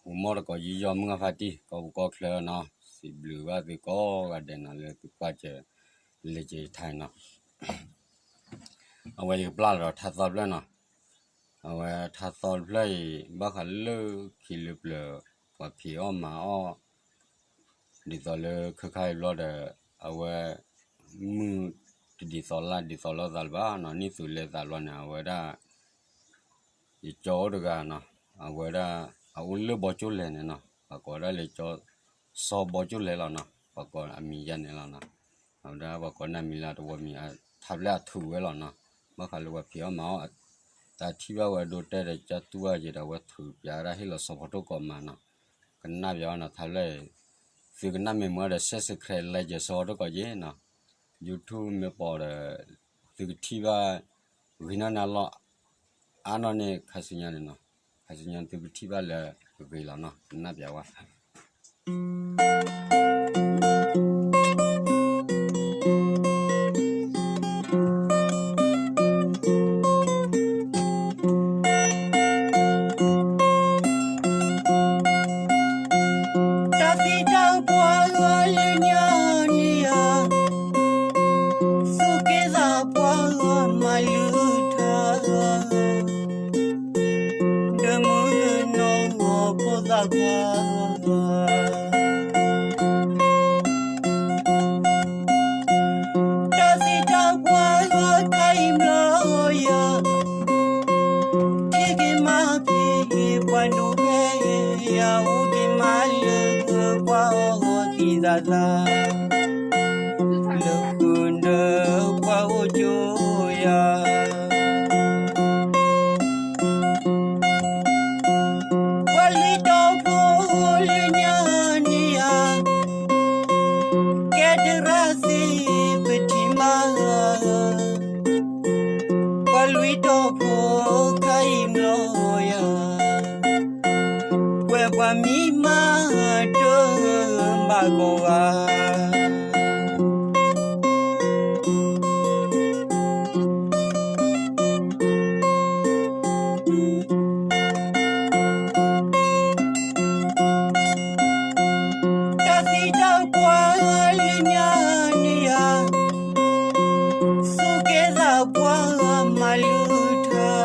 မုၢ်မီၢ်တကိးယံာ်ယီၢ်မုၢ်ဂၤဖါတံၢ် ကိးပူၤကိးချၢနီၤ, စံးဘျုးဘၣ်သုကိးဂၤဒဲးနီၤ လၢသုကွၢ်စၢၤ လဲၤစၢၤယထါနီၤ. အဝဲယကပျၢ်လီၤဒီးထါသီတဖျၢၣ်နီၤ. အဝဲထါသီတဖျၢၣ်အံၤ ဘၣ်ဃးလၢခံလၢပျၢၤ ပှၤဖံးအီၣ်မၤအီၣ် ဒ်သိးလၢခဲခါအံၤဘျီဒီး အဝဲ မုၢ်တဒ်သိးလၢ်ဒ်သိးလိာ်သးလၢၤဘၣ်နီၤ, နံၣ်သူးလဲၤသးဘျီန့ၣ် အဝဲဒၣ် ယကၠီအိၣ်တဂၤနီၤ, အဝဲဒၣ် အအိၣ်လၢဘီကၠိလဲၣ်န့ၣ်နီၤ, ပှၤကိးဒၣ်လၢကၠီစီဘီကၠိလဲၣ်လီၤနီၤ, ပှၤကိးအမံၤယါန့ၣ်လီၤနီၤ. အဝဲဒၣ်ပှၤကိးန့ၢ်အမံၤလၢတဝီမံၤ ထါဖျၢၣ်အထူးဝဲလီၤနီၤ, ဘၣ်ဃးလၢပှၤဖံးအီၣ်မၤအီၣ် တၢ်ထံၣ်ဘၣ်ဝဲဒိတဲာ်ဒီး ကၠီတူၢ်ဘၣ်ယဲဒီး အဝဲထုးပၠးဒၣ်ဟ့ၣ်လီၤစီၤဖီထိၣ်ကိးမးနီၤ, ကနၣ်ပၠးဝဲနီၤ, ထါဖျၢၣ်အံၤ သုကနၣ်မ့ၢ်မုာ်ဒီး subscribe like စီၤဖီထိၣ်ကိးက့နီၤ. YouTube မ့ၢ်ပိာ်ဒီး သုကထံၣ်ဘၣ် ဂ့ၤနီၢ်န့ၢ်အလီၢ် အါနီၢ်န့ၢ်ခါဆူညါန့ၣ်နီၤ, ခါဆူညါသုကထံၣ်ဘၣ်လၢဂ့ၤလီၤနီၤ, ကနၣ်ပၠးဝဲ တၢ်သံတၢ်ပှၢ်လၢညါန့ၣ်ဧါ, စူၢ်က့ၤသးပှၢ်မၤလုၢ်ထါ, ဒီးမုၢ်ကနီၤဖိသၣ်ခွါ တၢ်သံတၢ်ပှၢ်လၢခါအံၤဘျီယၤ, ထံၣ်က့ၤမၤက့ၤပှၤဒိၣ်ဖဲယၤ, အိၣ်က့ၤမးလၢပှၤအီၣ်ဂီၤသံသးသး, လၢဃုာ်ဒီးပှၤအိၣ်ကၠိယၤ ပှၤလွံၢ်တီၤဖိလၢညါန့ၣ်ဧါ, ကဲတရၣ်သ့ပထံၣ်မး, ပှၤလွံၢ်တီၤဖိခါအံၤဘျီယၤ, ပှဲၤပှၤမံမးတဘၣ်ကိးဂၤ တၢ်သံတၢ်ပှၢ်လၢညါန့ၣ်ဧါ, စူၢ်က့ၤသးပှၢ်မၤလုၢ်ထါ,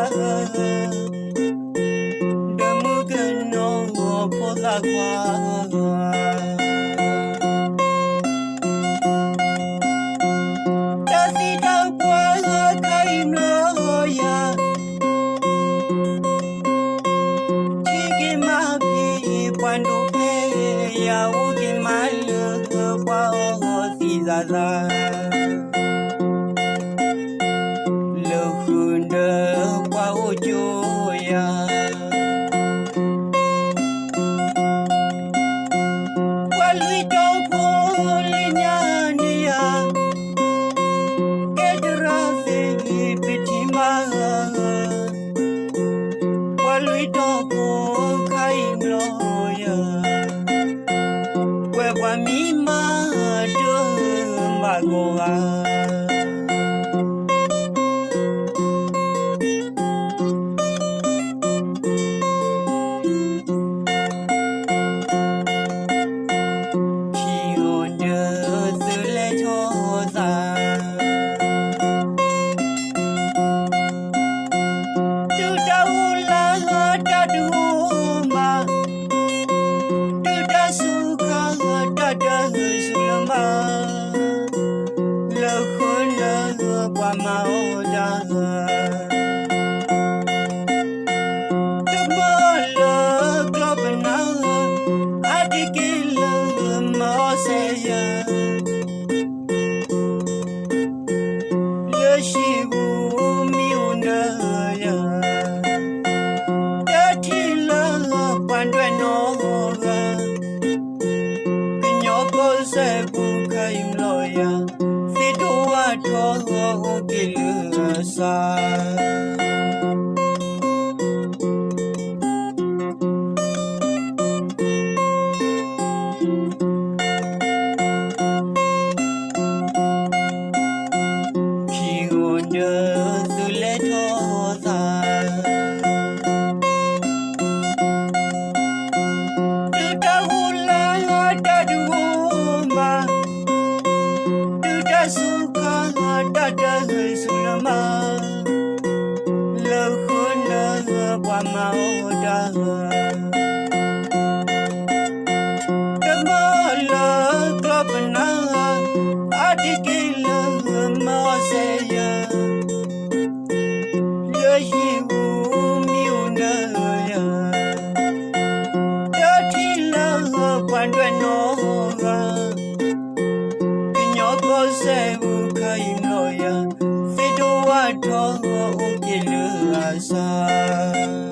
ဒီးမုၢ်ကနီၤဖိသၣ်ခွါ တၢ်သံတၢ်ပှၢ်ခါအံၤဘျီယၤ, ထံၣ်က့ၤမးဖံးပှၤဒိၣ်ဖဲယၤ, အိၣ်က့ၤမးလၢပှၤအီၣ်ဂီၤသံသးသး, လၢဃုာ်ဒီးပှၤအိၣ်ကၠိယၤ ပှၤလွံၢ်တီၤဖိလၢညါန့ၣ်ဧါ, ကဲတရၣ်သ့ပထံၣ်မး, ပှၤလွံၢ်တီၤဖိခါအံၤဘျီယၤ, ပှဲၤပှၤမံမးတဘၣ်ကိးဂၤ ခံဂီၤဒီးသုလဲၤထီၣ်သး, တုၤတၢ်အိၣ်လၢတၢ်တအိၣ်မး, တုၤတၢ်စူၤခါတၢ်တဂ့ၤစူၤလၢမး, လၢဃုာ်လၢပှၤမၤအီၣ်တၢ် တမၢလၢကျီၢ်ပနၢ်, အါတက့ၢ်လၢမၤအီၣ်စဲယၤ, လၢဟံၣ်ပူၤမ့ၣ်အူဒၢယၤ, တၢ်ထံၣ်လၢပှၤဒွဲၣ်နီၣ်ဂၤ, ကညီကီၢ်စဲၣ်ပူၤခါအံၤဘျီယၤ, သ့ၣ်ဒိၣ်ဝၣ်ထီၣ်အိၣ်က့ၤလၢအစၢ် ခံဂီၤဒီးသုလဲၤထီၣ်သး ဒွဲၣ်နီၢ်ဂၤ, ကညီကီၢ်စဲၣ်ပူၤခါအံၤဘျီယၤ, သ့ၣ်ဒိၣ်ဝၣ်ထီၣ်အိၣ်က့ၤလၢအစၢ်.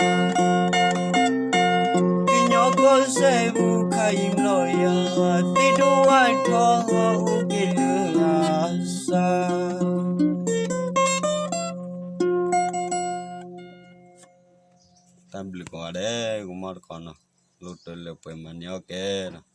ကညီကီၢ်စဲၣ်ပူၤခါအံၤဘျီယၤ, သ့ၣ်ဒိၣ်ဝၣ်ထီၣ်အိၣ်က့ၤလၢအစၢ်. တၢ်ဘျုးကိးဂၤဒဲး ကမီတကိးနီၤ, လိၣ်တၢ်လၢပှဲၤမၤန့ၢ်အီၣ်ကဲနီၤ.